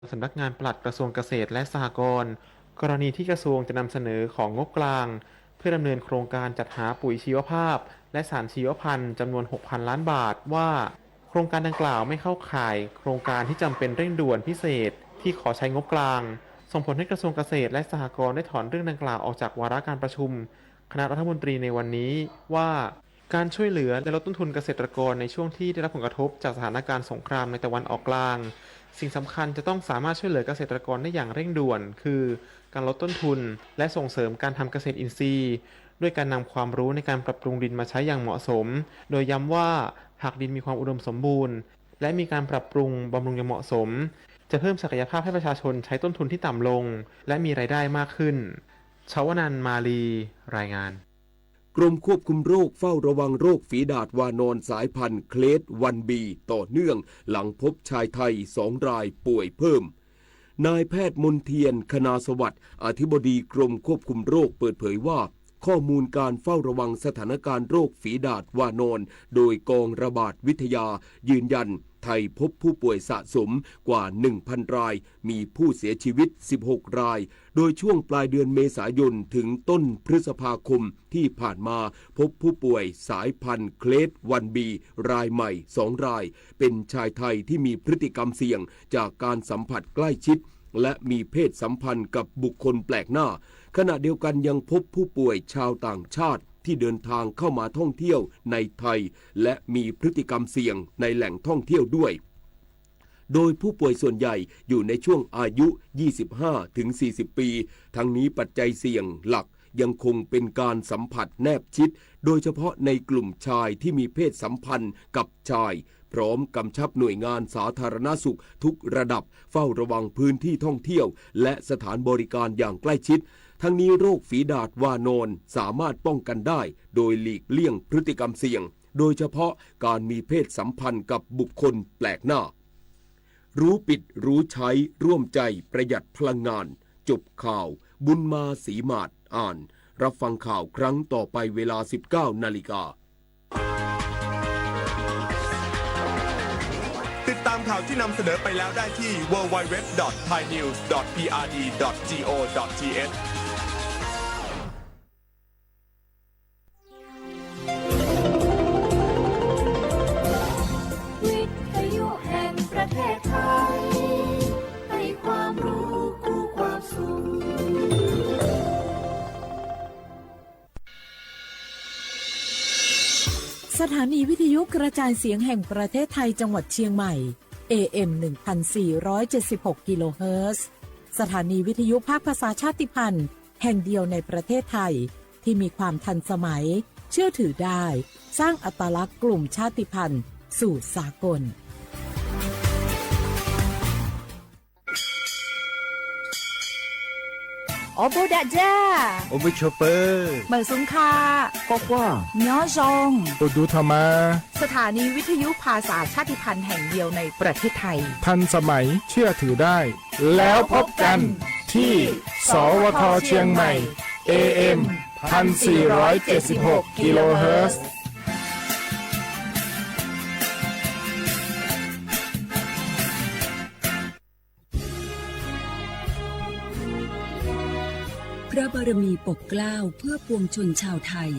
สำนักงานปลัดกระทรวงเกษตรและสหกรณ์ กรณีที่กระทรวงจะนำเสนอของงบกลาง เพื่อดำเนินโครงการจัดหาปุ๋ยชีวภาพ และสารชีวพันธุ์จำนวน หกพันล้านบาท ว่า โครงการดังกล่าวไม่เข้าข่ายโครงการที่จำเป็นเร่งด่วนพิเศษที่ขอใช้งบกลาง ส่งผลให้กระทรวงเกษตรและสหกรณ์ได้ถอนเรื่องดังกล่าวออกจากวาระการประชุมคณะรัฐมนตรีในวันนี้ ว่า การช่วยเหลือและลดต้นทุนเกษตรกรในช่วงที่ได้รับผลกระทบจากสถานการณ์สงครามในตะวันออกกลาง สิ่งสำคัญจะต้องสามารถช่วยเหลือเกษตรกรได้อย่างเร่งด่วน คือ การลดต้นทุน และส่งเสริมการทำเกษตรอินทรีย์ ด้วยการนำความรู้ในการปรับปรุงดินมาใช้อย่างเหมาะสม โดยย้ำว่า หากดินมีความอุดมสมบูรณ์ และมีการปรับปรุงบำรุงอย่างเหมาะสม จะเพิ่มศักยภาพให้ประชาชนใช้ต้นทุนที่ต่ำลง และมีรายได้มากขึ้น ชวนันท์ มาลี รายงาน กรมควบคุมโรคเฝ้าระวังโรคฝีดาษวานอนสายพันธุ์เคลด วันบี ต่อเนื่อง หลังพบชายไทยสองรายป่วยเพิ่ม นายแพทย์มนเทียน คณาสวัสดิ์ อธิบดีกรมควบคุมโรคเปิดเผยว่า ข้อมูลการเฝ้าระวังสถานการณ์โรคฝีดาษวานอน โดยกองระบาดวิทยา ยืนยัน ไทยพบผู้ป่วยสะสมกว่า หนึ่งพันราย มีผู้เสียชีวิต สิบหกราย โดยช่วงปลายเดือนเมษายนถึงต้นพฤษภาคมที่ผ่านมา พบผู้ป่วยสายพันธุ์เคลด วันบี รายใหม่สองราย เป็นชายไทยที่มีพฤติกรรมเสี่ยงจากการสัมผัสใกล้ชิด และมีเพศสัมพันธ์กับบุคคลแปลกหน้า ขณะเดียวกันยังพบผู้ป่วยชาวต่างชาติที่เดินทางเข้ามาท่องเที่ยวในไทย และมีพฤติกรรมเสี่ยงในแหล่งท่องเที่ยวด้วย โดยผู้ป่วยส่วนใหญ่อยู่ในช่วงอายุ ยี่สิบห้าถึงสี่สิบปี ทั้งนี้ปัจจัยเสี่ยงหลักยังคงเป็นการสัมผัสแนบชิด โดยเฉพาะในกลุ่มชายที่มีเพศสัมพันธ์กับชาย พร้อมกำชับหน่วยงานสาธารณสุขทุกระดับเฝ้าระวังพื้นที่ท่องเที่ยว และสถานบริการอย่างใกล้ชิด ทั้งนี้โรคฝีดาษวานอนสามารถป้องกันได้ โดยหลีกเลี่ยงพฤติกรรมเสี่ยง โดยเฉพาะการมีเพศสัมพันธ์กับบุคคลแปลกหน้า รู้ปิดรู้ใช้ร่วมใจประหยัดพลังงาน จบข่าว บุญมาศรีหมาด อ่าน รับฟังข่าวครั้งต่อไปเวลา สิบเก้านาฬิกา ติดตามข่าวที่นำเสนอไปแล้วได้ที่ www.thainews.prd.go.th วิทยุแห่งประเทศไทย ให้ความรู้คู่ความสุข สถานีวิทยุกระจายเสียงแห่งประเทศไทยจังหวัดเชียงใหม่ เอ เอ็ม หนึ่งพันสี่ร้อยเจ็ดสิบหก กิโลเฮิรตซ์ สถานีวิทยุภาคภาษาชาติพันธุ์แห่งเดียวในประเทศไทย ที่มีความทันสมัย เชื่อถือได้ สร้างอัตลักษณ์กลุ่มชาติพันธุ์สู่สากล Ua bug dam ja. Ua bug tshua pw. Mawm xub kha. Quaj quaj. Nyob zoo. Ua dub tho mas. สถานีวิทยุภาษาชาติพันธุ์แห่งเดียวในประเทศไทย ทันสมัย เชื่อถือได้ แล้วพบกันที่ สวท เชียงใหม่ เอ เอ็ม พันสี่ร้อยเจ็ดสิบหก กิโลเฮิรตซ์ พระบารมีปกเกล้าเพื่อปวงชนชาวไทย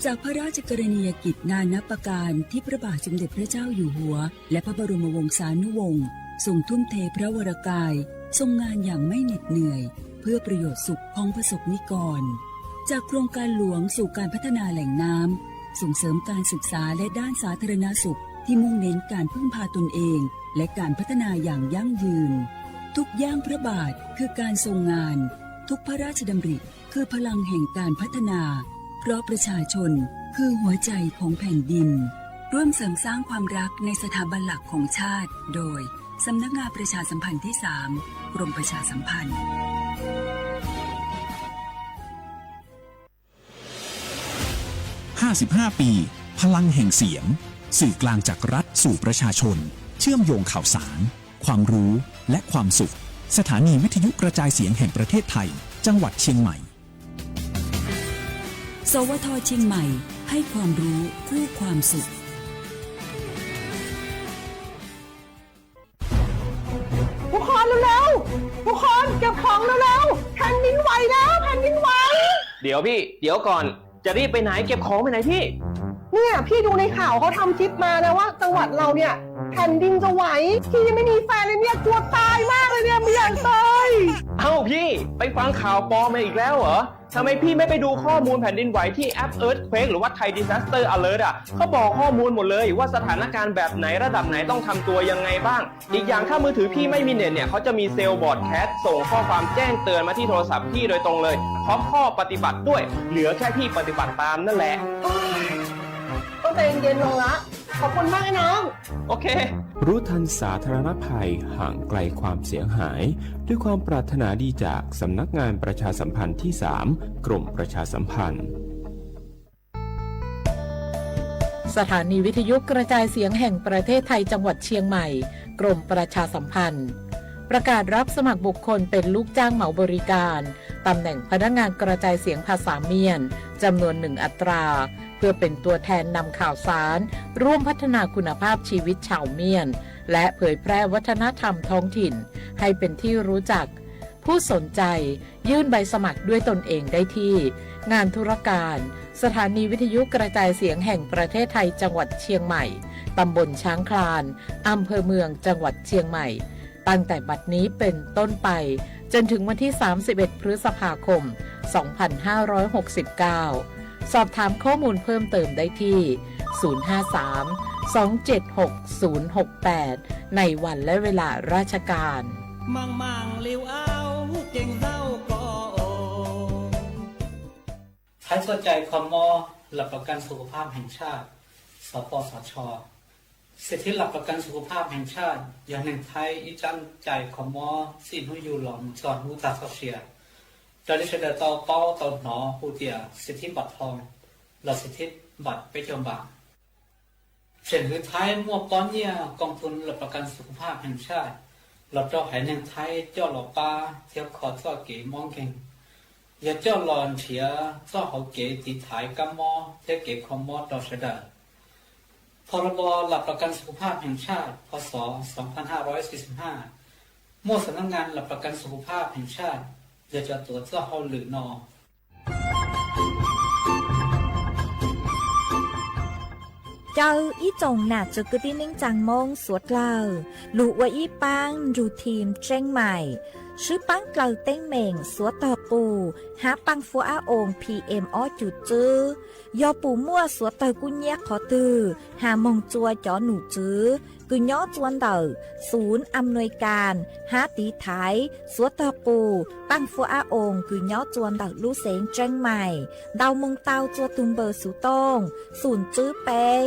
จากพระราชกรณียกิจนานับประการที่พระบาทสมเด็จพระเจ้าอยู่หัว และพระบรมวงศานุวงศ์ทรงทุ่มเทพระวรกาย ทรงงานอย่างไม่เหน็ดเหนื่อย เพื่อประโยชน์สุขของประสบนิกร จากโครงการหลวงสู่การพัฒนาแหล่งน้ำ ส่งเสริมการศึกษาและด้านสาธารณสุขที่มุ่งเน้นการพึ่งพาตนเอง และการพัฒนาอย่างยั่งยืน ทุกย่างพระบาทคือการทรงงาน ทุกพระราชดำริคือพลังแห่งการพัฒนา เพราะประชาชนคือหัวใจของแผ่นดิน ร่วมเสริมสร้างความรักในสถาบันหลักของชาติ โดย สำนักงานประชาสัมพันธ์ที่สาม กรมประชาสัมพันธ์ ห้าสิบห้าปี พลังแห่งเสียง สื่อกลางจากรัฐสู่ประชาชน เชื่อมโยงข่าวสาร ความรู้ และความสุข สถานีวิทยุกระจายเสียงแห่งประเทศไทย จังหวัดเชียงใหม่ สวท เชียงใหม่ ให้ความรู้คู่ความสุข พวกคลอดเร็วๆ ทุกคนเก็บของเร็วๆ แผ่นดินไหวแล้ว แผ่นดินไหว เดี๋ยวพี่ เดี๋ยวก่อน จะรีบไปไหน เก็บของไปไหนพี่ เนี่ย พี่ดูในข่าวเขาทำคลิปมานะว่าจังหวัดเราเนี่ย แผ่นดินจะไหว พี่ยังไม่มีแฟนเลยเนี่ย กลัวตายมากเลยเนี่ย ไม่อยากตาย เอ้าพี่ ไปฟังข่าวปลอมมาอีกแล้วเหรอ ทำไมพี่ไม่ไปดูข้อมูลแผ่นดินไหวที่แอป Earthquake หรือว่า Thai Disaster Alert อ่ะ เขาบอกข้อมูลหมดเลยว่าสถานการณ์แบบไหนระดับไหนต้องทำตัวยังไงบ้าง อีกอย่างถ้ามือถือพี่ไม่มีเน็ตเนี่ย เขาจะมี cell broadcast ส่งข้อความแจ้งเตือนมาที่โทรศัพท์พี่โดยตรงเลย พร้อมข้อปฏิบัติด้วย เหลือแค่พี่ปฏิบัติตามนั่นแหละ ต้องใจเย็นๆ ลงละ ขอบคุณมากไอ้น้อง โอเค รู้ทันสาธารณภัย ห่างไกลความเสียหาย ด้วยความปรารถนาดีจากสำนักงานประชาสัมพันธ์ที่สาม กรมประชาสัมพันธ์ สถานีวิทยุกระจายเสียงแห่งประเทศไทยจังหวัดเชียงใหม่ กรมประชาสัมพันธ์ ประกาศรับสมัครบุคคลเป็นลูกจ้างเหมาบริการ ตำแหน่งพนักงานกระจายเสียงภาษาเมียน จำนวนหนึ่งอัตรา เพื่อเป็นตัวแทนนำข่าวสาร ร่วมพัฒนาคุณภาพชีวิตชาวเมียน และเผยแพร่วัฒนธรรมท้องถิ่น ให้เป็นที่รู้จัก ผู้สนใจยื่นใบสมัครด้วยตนเองได้ที่ งานธุรการ สถานีวิทยุกระจายเสียงแห่งประเทศไทยจังหวัดเชียงใหม่ ตำบลช้างคลาน อำเภอเมืองจังหวัดเชียงใหม่ ตั้งแต่บัดนี้เป็นต้นไป จนถึงวันที่ สามสิบเอ็ด พฤษภาคม สองพันห้าร้อยหกสิบเก้า สอบถามข้อมูลเพิ่มเติมได้ที่ ศูนย์ห้าสามสองเจ็ดหกศูนย์หกแปด ในวันและเวลาราชการ Thaib txoj cai kho mob หลักประกันสุขภาพแห่งชาติ สปสช. สิทธิหลักประกันสุขภาพแห่งชาติ yog neeg Thaib ib tsab cai kho mob txij hnub yug los mus txog hnub tag txoj sia, raws li sawv daws tau paub tau hnov hu tias สิทธิบัตรทอง los สิทธิบัตร peb caug npam. Tseem hwv Thaib muaj pob nyiaj กองทุนหลักประกันสุขภาพแห่งชาติ los rau haiv neeg Thaib coj los pab thiab kho txoj kev mob nkeeg, yog coj los nrhiav txoj hauv kev tiv thaiv kab mob thiab kev kho mob rau sawv daws. พรบ หลักประกันสุขภาพแห่งชาติ พ.ศ. สองพันห้าร้อยสี่สิบห้า muaj สำนักงานหลักประกันสุขภาพแห่งชาติ yog cov tuav txoj hauj lwm no. Caw ib tsoom nam txiv kwv tij neej tsaa Moob suav dlawg lug ua ib paab nrug thim Tseeb Maim, swb paab dlawg teeb meem suav tog qus hab paaj fuab ab oos PM ob cum tswb. Yog pum muaj suav tawg kub nyab qhov twg has moog tsua cov num tswv kws nyob tsua ntawm ศูนย์อำนวยการ hab tiv thaiv suav tog qus paaj fuab ab oos kws nyob tsua ntawm lub xeev Tseeb Maim, ntaus moog tau tsua tug npawb xuv tooj xum tswb peb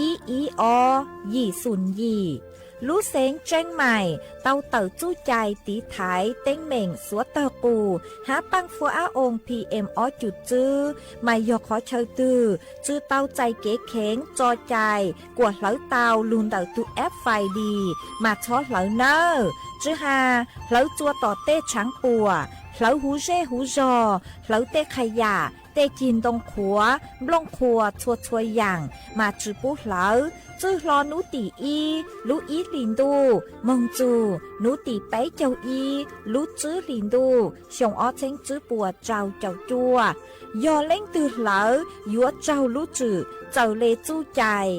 ib ib ob yim xum yim. Lub xeev Tseeb Maim tau tawm txuj cai tiv thaiv teeb meem suav tog qus hab paaj fuab ab oos PM ob cum tswb mas yog qhov chaw twg tsi tau txais kev kheev tso cai kuas hlawv tau lug ntawm tug app Find Dis mas txhob hlawv nawb. Tsi has hlawv tsua tom tej tshaav puam, hlawv huv zej huv zog, hlawv tej qha yam, tej cig ntoo qhuav, nplooj qhuas txhua txhua yaam mas tsi pub hlawv. Txwj hlo nub tim ib lub ib hlis ntuj moog txug nub tim peb caug ib lub tswb hlis ntuj xyoo ob txheeb tswb puas rau caum cuaj. Yog leej twg hlawv yuav raug lub tswm txawm le txuj cai.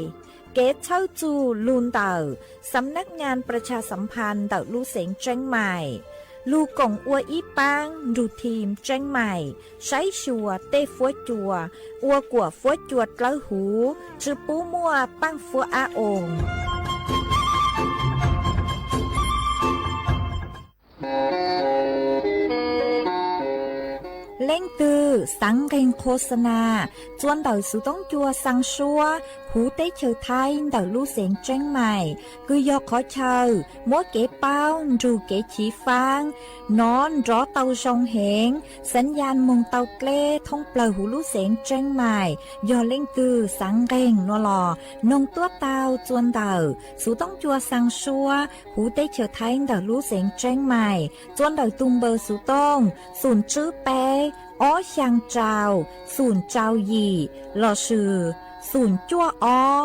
Kev txhawb txug lug ntawm สำนักงานประชาสัมพันธ์ ntawm lub xeev Tseeb Maim, lug koom ua ib paab nrug thim Tseeb Maim saib xyuas tej fuab cua ua kuas fuab cua dlawb huv, tsi pub muaj paaj fuab ab oos. Leej twg xaav nqeeg โฆษณา tsua ntawm xuv toob cua xaa suab huv teb chaws Thaib ntawm lub xeev Tseeb Maim, kws yog qhov chaw muab kev paub nrug kev chiv faab nov nrov tau zoo heev, xav yas moog tau dleb thoob plawg huv lub xeev Tseeb Maim. Yog leej twg xaav nqeeg nua los noog tuab tau tsua ntawm xuv toob cua xaa suab huv teb chaws Thaib ntawm lub xeev Tseeb Maim, tsua ntawm tug npawb xuv tooj xum tswb peb ob xyaa rau xum rau yim lossis xum cuaj ob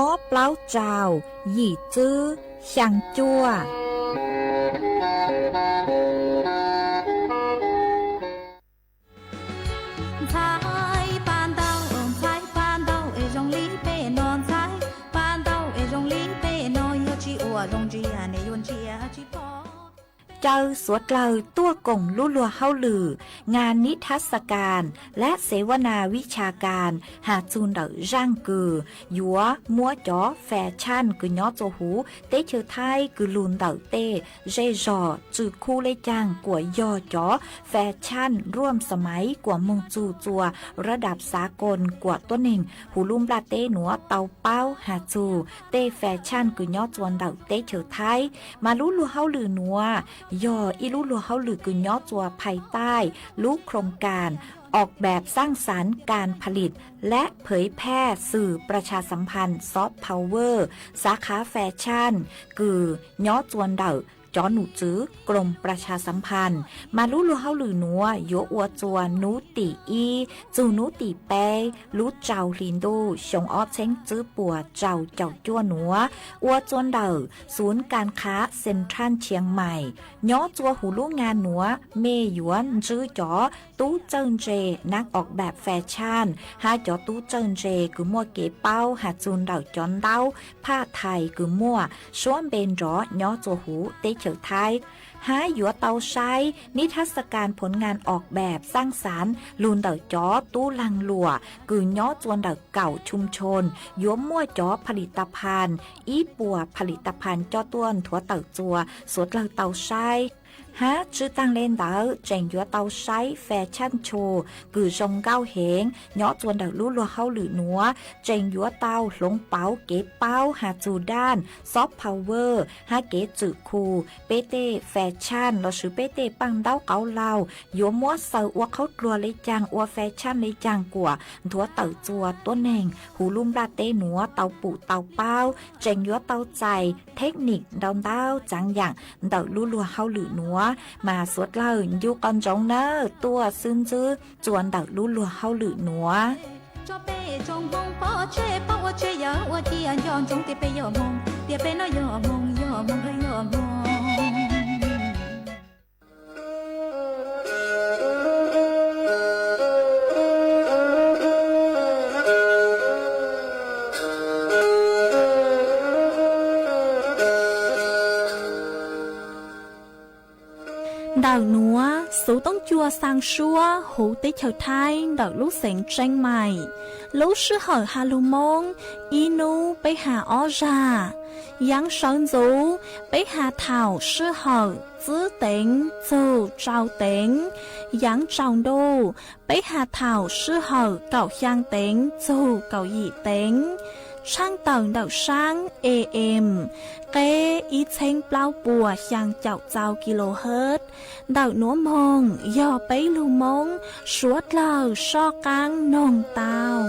ob plaub rau yim tswb xyaa cuaj. Caw suav dlawg tuaj koom lub luag hauj lwm งานนิทรรศการ และเสวนาวิชาการ has txug ntawm zaaj kws yuav muab cov fas chaj kws nyob txua huv teb chaws Thaib kws lug ntawm tej zej zog tswm khu le caag kuas yog cov fas chaj ruam xa maiv kuas moog txug txua rab dam xav koos kuas tuab neeg huv lub nplaj teb nuav tau paub has txug tej fas chaj kws nyob txua ntawm teb chaws Thaib. Mas lub luag hauj lwm nuav yog ib lub luag hauj lwm kws nyob txua phais taij lub โครงการออกแบบสร้างสรรค์การผลิตและเผยแพร่สื่อประชาสัมพันธ์ soft power สาขาแฟชั่น kws nyob txua ntawm cov nom tswv กรมประชาสัมพันธ์. Mas lub luag hauj lwm nuav yuav ua txua nub tim ib txug nub tim peb lub rau hli ntuj xyoo ob txheeb tswb puas rau caum cuaj nuav, ua txua ntawm ศูนย์การค้าเซ็นทรัลเชียงใหม่. Nyob txua huv lub งาน nuav mej yuav ntsib cov tub txawj ntse นักออกแบบแฟชั่น hab cov tub txawj ntse kws muaj kev paub has txug ntawm cov ntaub phaj thais kws muaj suab npe nrov nyob txua huv teb chaws Thaib, hab yuav tau saib นิทรรศการผลงานออกแบบสร้างสรรค์ lug ntawm cov tub laag luam kws nyob txua ntawm kaum ชุมชน yuav muaj cov ผลิตภัณฑ์ ib puas ผลิตภัณฑ์ coj tuaj nthuav tawm txua suav dlawg tau saib. Hab tswj taag le ntawd tseem yuav tau saib fas chaj tshu kws zoo nkauj heev nyob txua ntawm lub luag hauj lwm nuav, tseem yuav tau hloov pauv kev paub has txug daj soft power hab kev tswm khu. Peb tej fas chaj lossis peb tej paaj ntaub qauv laug yuav muab xaws ua qhaub dluag le caag, ua fas chaj le caag kuas nthuav tawm txua tuab neeg huv lub nplaj teb nuav tau pum tau paub. Tseem yuav tau txais thej nim ntau ntau txaav yaam ntawm lub luag hauj lwm nuav. Mas suav dlawg ncu qau ntsoov nawb, tuaj xwb ntsib txua ntawm lub luag hauj lwm nuav. Ntawm nuav xuv toob cua xaa suab huv teb chaws Thaib ntawm lub xeev Tseeb Maim. Lub sij hawm has lug Moob, ib nub peb has ob zag. Yaav sawv ntxuv, peb has thaum sij hawm tsib teev txug rau teev. Yaav tsaus ntuj, peb has thaum sij hawm kaum xyaa teev txug kaum yim teev. Tshaaj tawm ntawm saab A M, qeb ib txheeb plaub puas xyaa caum txau kilohertz. Ntawm nuav moog yog peb lug Moob suav dlawg soj qaab noog tau.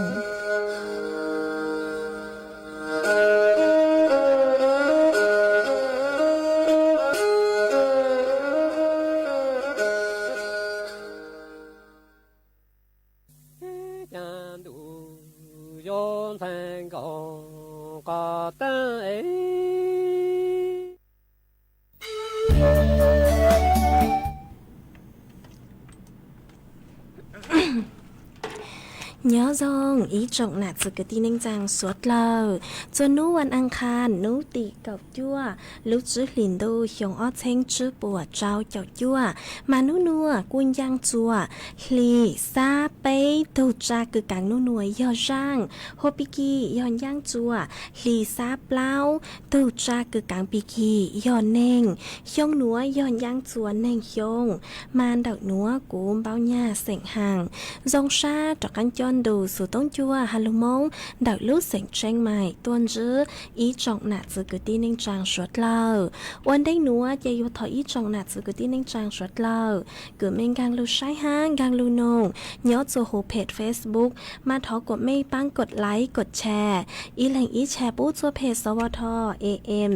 Nyob zoo ib tsoom nam txiv kwv tij neej tsaa suav dlawg, txua nub vas อังคาร nub tim kaum cuaj lub tsib hlis ntuj xyoo ob txheeb tsib puas rau caum cuaj, mas nub nuav kuj ncaaj txuas hli xab peb, tug tsa kws kaav nub nuav yog zaaj, hua Pig Kig yog ncaaj txuas hli xab plaub, tug tsa kws kaav Pig Kig yog neeg, xyoo nuav yog ncaaj txuas neeg xyoo. Mas ntawm nuav kuv Npaub Nyaj Xeem Haas zoo sab rov qaab coj ntu xuv toob cua has lug Moob ntawm lub xeev Tseeb Maim tuaj ntsib ib tsoom nam txiv kwv tij neej tsaa suav dlawg. Ua ntej nuav ces yuav thov ib tsoom nam txiv kwv tij neej tsaa suav dlawg kws mej nkaag lug saib hab nkaag lug noog nyob txua huv peg Facebook, mas thov kuas mej paab kod like kod share, ib leeg ib share pub txua peg sov vo tho A M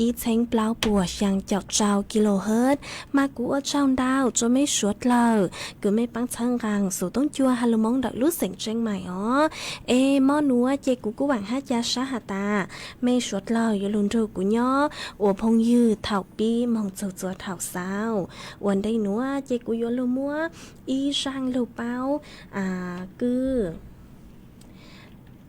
ib txheeb plaub puas xyaa caum rau kilohertz. Mas kuv ua tsaug ntau rua mej suav dlawg kws mej paab txhawb nqaa xuv toob cua has lug Moob ntawm lub xeev Tseeb Maim os. Es mo nuav ces kuv kuj vaam hab ca sab has tas mej suav dlawg yuav lug nrug kuv nyob ua phooj ywg thaum pib moog txug txua thaum xaus. Ua ntej nuav ces kuv yuav lug muab ib zaaj lug paub kws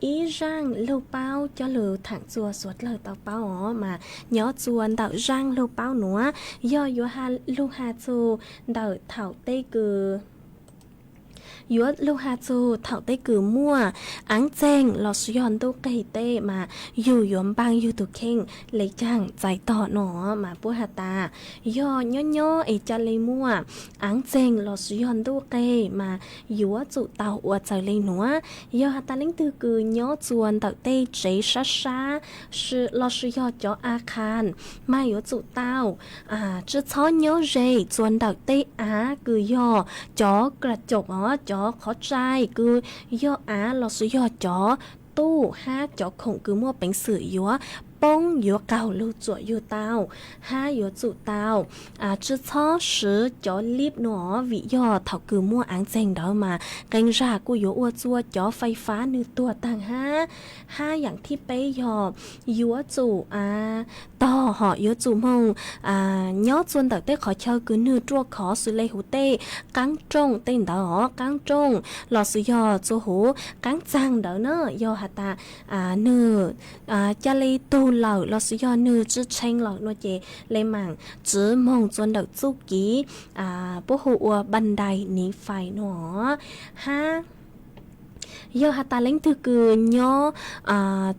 Ib zaaj lug paub coj lug thaam txug suav dlawg tau paub os mas nyob txua ntawm zaaj lug paub nuav yog yuav lug has txug ntawm thaum tej kws yuav lug has txug thaum tej kws muaj aav txeeg lossis yog ntuj qig tej mas yug yuav npaaj yug tug kheej le caag txais tog no mas puab has tas yog nyob nyob es ca le muaj aav txeeg lossis yog ntuj qig mas yuav tsum tau ua txawg le nuav. Yog has tas leej twg kws nyob txua ntawm tej tsev sab sab lossis yog cov a khas mas yuav tsum tau tsi txhob nyob ze txua ntawm tej av kws yog cov kra caum os, cov qhov tsai kws yog av lossis yog cov tuj hab cov khoom kws muaj peev xwm yuav poob yuav qaug lug txuam yug tau, hab yuav tsum tau tsi txhob swv cov lib nuav vim yog thaum kws muaj aav txeeg ntawd mas qee zag kuj yuav ua txua cov fais fab nwg tuag taag hab. Hab yaam thib peb yog yuav tsum tog hom yuav tsum moog nyob txua ntawm tej qhov chaw kws nwg ruaj khov xws le huv tej qaab rooj tej ntawd os, qaab rooj lossis yog txua huv qaab txaag ntawd na. Yog has tas nwg ca le tug lawm lossis yog nwg tsi tshee lawm no ces le maam tsiv moog txua ntawm txuj kiv puab hu ua npas ntais niv fais no hab. Yog has tas leej twg kws nyob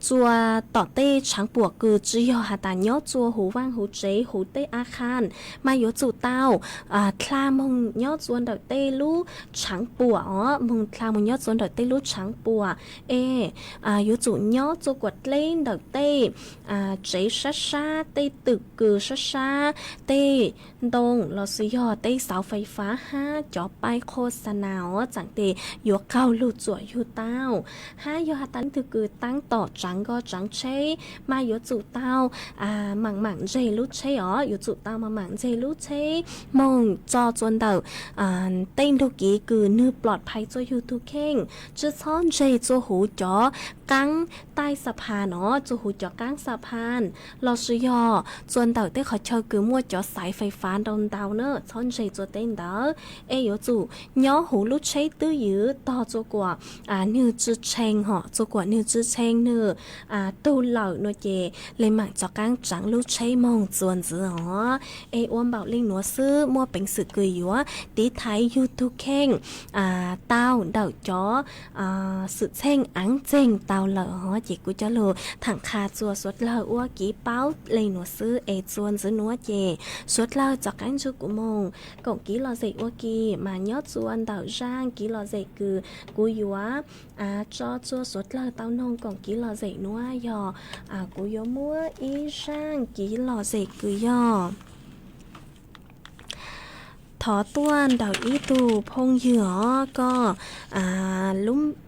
txua tom tej tshaav puam kws tsi yog has tas nyob txua huv vaaj huv tsev huv tej a khas mas yuav tsum tau dlha moog nyob txua ntawm tej lub tshaav puam os, moog dlha moog nyob txua ntawm tej lub tshaav puam es yuav tsum nyob txua kuas dleb ntawm tej tsev sab sab, tej twm kws sab sab, tej ntoo lossis yog tej xauv fais fab hab cov paib qhua xa nas os, txaam tes yuav qaug lug txuam yug tau. Hab yog has tas leej twg kws taab tom tsaav nkoj tsaav tsheb mas yuav tsum tau maam maam ntseg lub tsheb os, yuav tsum tau maam maam ntseg lub tsheb moog tso txua ntawm tej nrug kiv kws nwg plom phais txua yug tug kheej, tsi txhob ntseg txua huv cov qaab taij xa phas os, txua huv cov qaab xa phas lossis yog txua ntawm tej qhov chaw kws muaj cov xaiv fais fab ntau ntau na, txhob ntseg txua teb ntawd. Es yuav tsum nyob huv lub tsheb twb ywm tog txua kuas nwg tsi tshee hom txua kuas nwg tsi tshee nwg tug lawm no ces le maam rov qaab tsaav lub tsheb moog txua ntxiv os. Es ua npaum le nuav xwb muaj peev xwm kws yuav tiv thaiv yug tug kheej tau ntawm cov xwm txheej aav txeeg tau lawm os. Ces kuv coj lug thaam qha txua suav dlawg ua kiv paub le nuav xwb es txua ntxiv nuav ces suav dlawg rov qaab nrug kuv moog koom kiv lom zem ua ke mas nyob txua ntawm zaaj kiv lom zem kws kuv yuav tso txua suav dlawg tau noog koom kiv lom zem nuav yog kuv yuav muab ib zaaj kiv lom zem kws yog thov tuaj ntawm ib tug phooj ywg os, koj,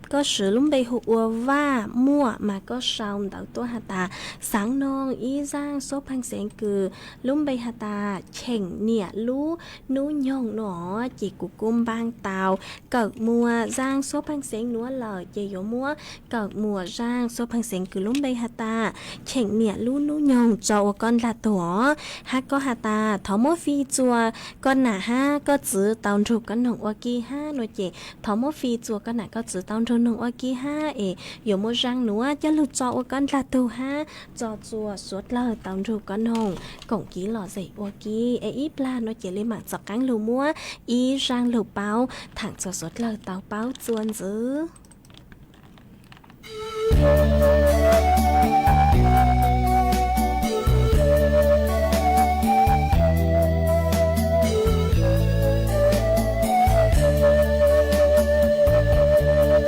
koj swv lub npe hu ua Vaj Muaj mas koj sau ntawv tuaj has tas xaav noog ib zaaj suab pheej xeev kws lub npe has tas cheem niam lub nub nyoog no ces kuv kuj npaaj tau kawm muas zaaj suab pheej xeev nuav lawm ces yuav muab kawm muas zaaj suab pheej xeev kws lub npe has tas cheem niam lub nub nyoog tso ua koj ndla tuag os. Hab koj has tas thov muab fij txua koj nam hab koj txwv tau nrug koj noog ua ke hab no ces thov muab fij txua koj nam koj txwv tau nrug noog ua ke hab es yuav muaj zaaj nuav coj lug tso ua koj ndla tug hab tso txua suav dlawg tau nrug koj noog koom kiv lom zem ua ke. Es ib plag no ces le maam rov qaab lug muab ib zaaj lug paub thaam txua suav dlawg tau paub txua ntxiv.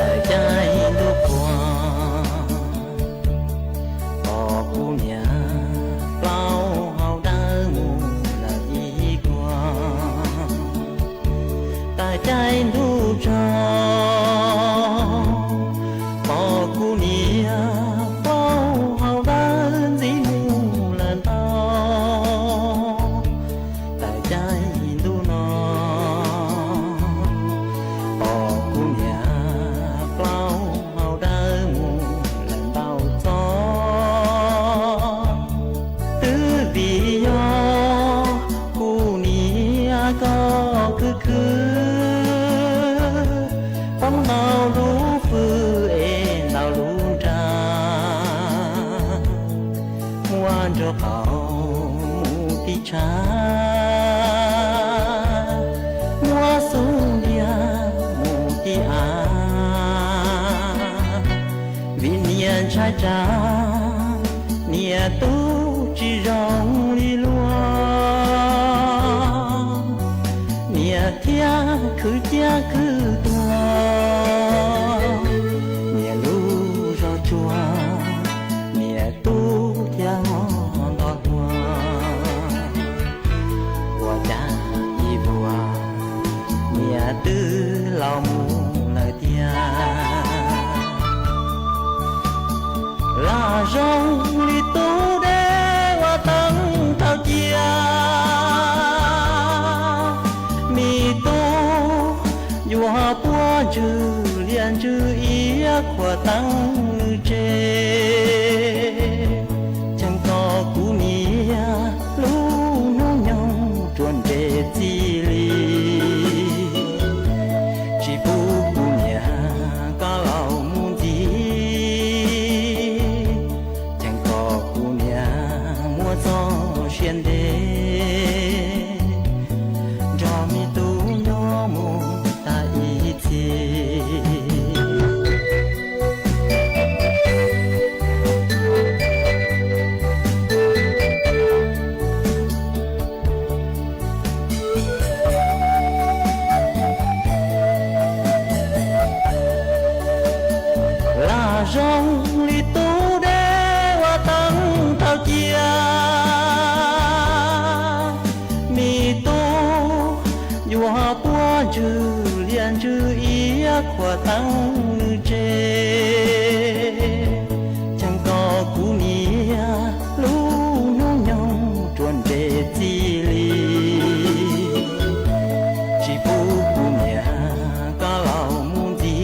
Tawm caij ntuj qhua, pom kuv niam plaub hau dawb mus lawm ib kuag. Tawm caij ntuj tsaug, pom kuv niam plaub hau dawb ntxiv mus lawm ntau. Tawm caij ntuj no, pom kuv niam plaub hau dawb mus lawm ntau txoj. Twb vim yog kuv niam koj khwv khwv, poob ntau lub fwj es ntau lub Tshav muab xub ntiag mus ti av, vim niam ntshai tsam niam tub tsis zoo li luag. Niam thiab khwv ciab khwv tuag, niam lub zog tsuag, niam tub thiab nto hluas. Ua cas ib vuag niam twb laus mus lawm tiag. Lam zoo li tub deb ua teeb tau cia, me tub yuav puab ntswg liaj ntswg iab khuam teeb nws tsev. Cheem kom kuv niam lub hnub nyoog ruam nres txij li, tsis pub kuv niam koj laus mus ntxiv. Cheem kom kuv niam muab txoj sia ntev nrog me tub nyob mus tas ib txhis. Lam zoo li tub deb ua teeb tau cia, me tub yuav puab ntswg liaj ntswg iab khuam teeb nws tsev. Cheem kom kuv niam lub hnub nyoog ruam nres txij li, tsis pub kuv niam koj laus mus ntxiv.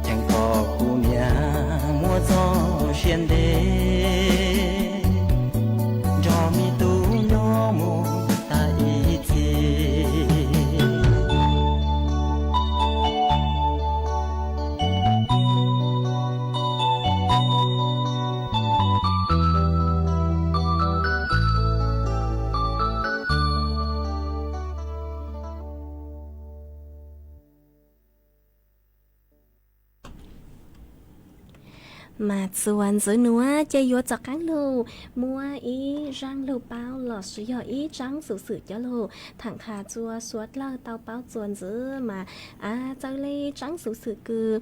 Cheem kom kuv niam muab txoj sia ntev nrog me tub nyob mus tas ib txhis. Mas txuas ntxiv nuav ces yuav rov qaab lug muab ib zaaj lug paub lossis yog ib tsaab xuv xwm coj lug tham qha txug suav dlawg tau paub txuas ntxiv mas, a, txawm le tsaab xuv xwm kws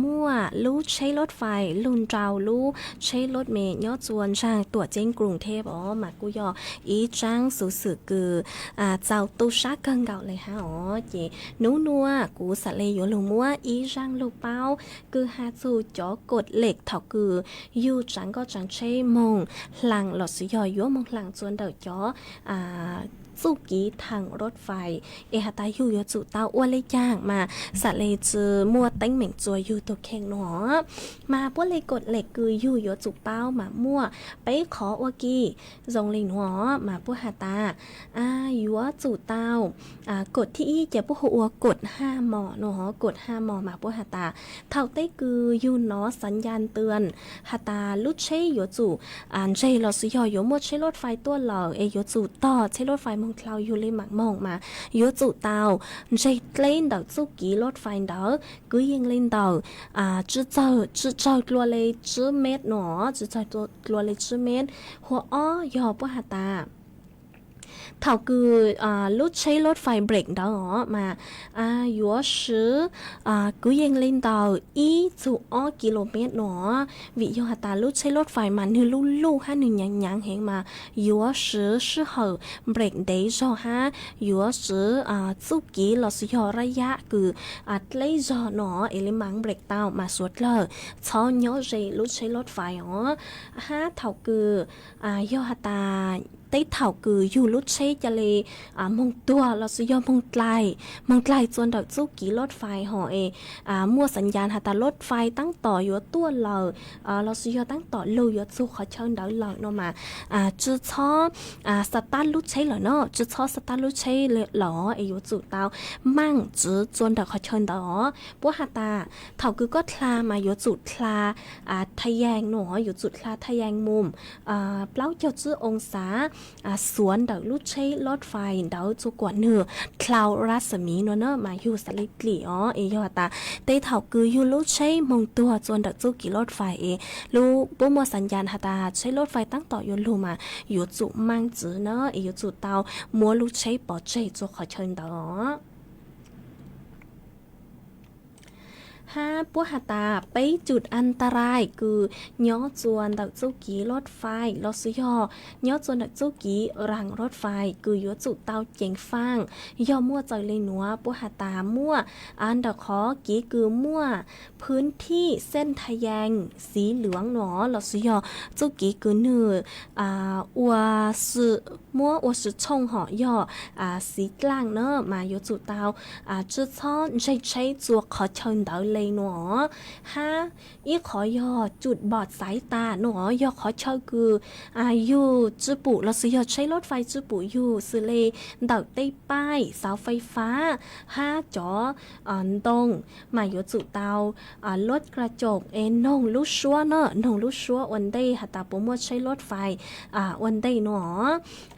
muaj lub tsheb luv fais lug nrau lub tsheb luv me nyob txuas ntsaag tuam ceeb Kruv Thev os mas kuj yog ib tsaab xuv xwm kws txaus tu sab kawg nkaus le hab os. Ces nub nuav kuv xam le yuav lug muab ib zaaj lug paub kws has txug cov kod lem thaum kws yug tsaav nkoj tsaav tsheb moog hlaas lossis yog yuav moog hlaas txuas ntawm cov txuj kiv thaam luv fais es has tas yug yuav tsum tau ua le caag mas xam le tsi muaj teeb meem txuas yug tug kheej nuav. Mas puab le kod lem kws yug yuav tsum paub mas muaj peb qhov ua ke zoo le nuav mas puab has tas yuav tsum tau, kod thib ib ces puab hu ua kod haj mos nuav, kod haj mos mas puab has tas thaum teb kws yug nov xav ncas ntws has tas lub tsheb yuav tsum ntseg lossis yog yuav muaj tsheb luv fais tuaj lawm es yuav tsum tog tsheb luv fais moog dlhau yug le maam moog mas yuav tsum tau ntseg dleb ntawm txuj kiv luv fais ntawd kwv yees le ntawm tsi txawg dlua le tsib mev nuav, tsi txawg dlua le tsib mev. Hua ob yog puab has tas thaum kws lub tsheb luv fais brake ntawd os mas yuav siv kwv yees le ntawm ib txug ob ki lu mev nuav, vim yog has tas lub tsheb luv fais mas nwg luj luj hab nwg nyaav nyaav heev mas yuav siv sij hawm brake ntev zog hab yuav siv txuj kiv lossis yog rab yab kws dleb zog nuav es le maam brake tau mas suav dlawg txhob nyob ze lub tsheb luv fais os. Hab thaum kws yog has tas Tej thaum kws yug lub tsheb ca le moog tuag lossis yog moog dlaig, moog dlaig txua ntawm txuj kiv loj fais hov es muaj xav nyas has tas loj fais taab tom yuav tuaj lawm, lossis yog taab tom lug yuav txug qhov chaw ntawd lawm no mas tsi txhob xa tab lub tsheb lawm no, tsi txhob xa tab lub tsheb lawm es yuav tsum tau maaj tsiv txua ntawm qhov chaw ntawd os. Puab has tas thaum kws koj dlha mas yuav tsum dlha tha yaas no, yuav tsum dlha tha yaas moog plaub caug tsib oo xav xuav ntawm lub tsheb loj fais ntawd txua kuam nwg dlau rab xav miv no na mas yug xav le dlim os. Es yog has tas tej thaum kws yug lub tsheb moog tuag txua ntawm txuj kiv loj fais es lub puab muaj xav nyas has tas tsheb loj fais taab tom yuav lug mas yuav tsum maaj tsiv na es yuav tsum tau muab lub tsheb pov tseg txua qhov chaw ntawd os. Hab puab has tas peb cub an ta rai kws nyob txua ntawm txuj kiv loj fais lossis yog nyob txua ntawm txuj kiv raas loj fais kws yuav tsum tau ceev faaj yog muaj txawm le nuav puab has tas muaj ntawm qhov kev kws muaj phwv thij xeej tha yaas xiv luav no lossis yog txuj kiv kws nwg ua muab ua sw tshooj hom yog xiv dlaaj na mas yuav tsum tau tsi txhob ntseg tsheb txua qhov chaw ntawd le no. Hab ib qhov yog cub npom xaiv tas no yog qhov chaw kws yug tsi pum lossis yog tsheb loj fais tsi pum yug xws le ntawm tej paib xauv fais fab hab cov ntoo mas yuav tsum tau loj kra coom es noog lub suab na, noog lub suab ua ntej has tas puas muaj tsheb loj fais ua ntej no.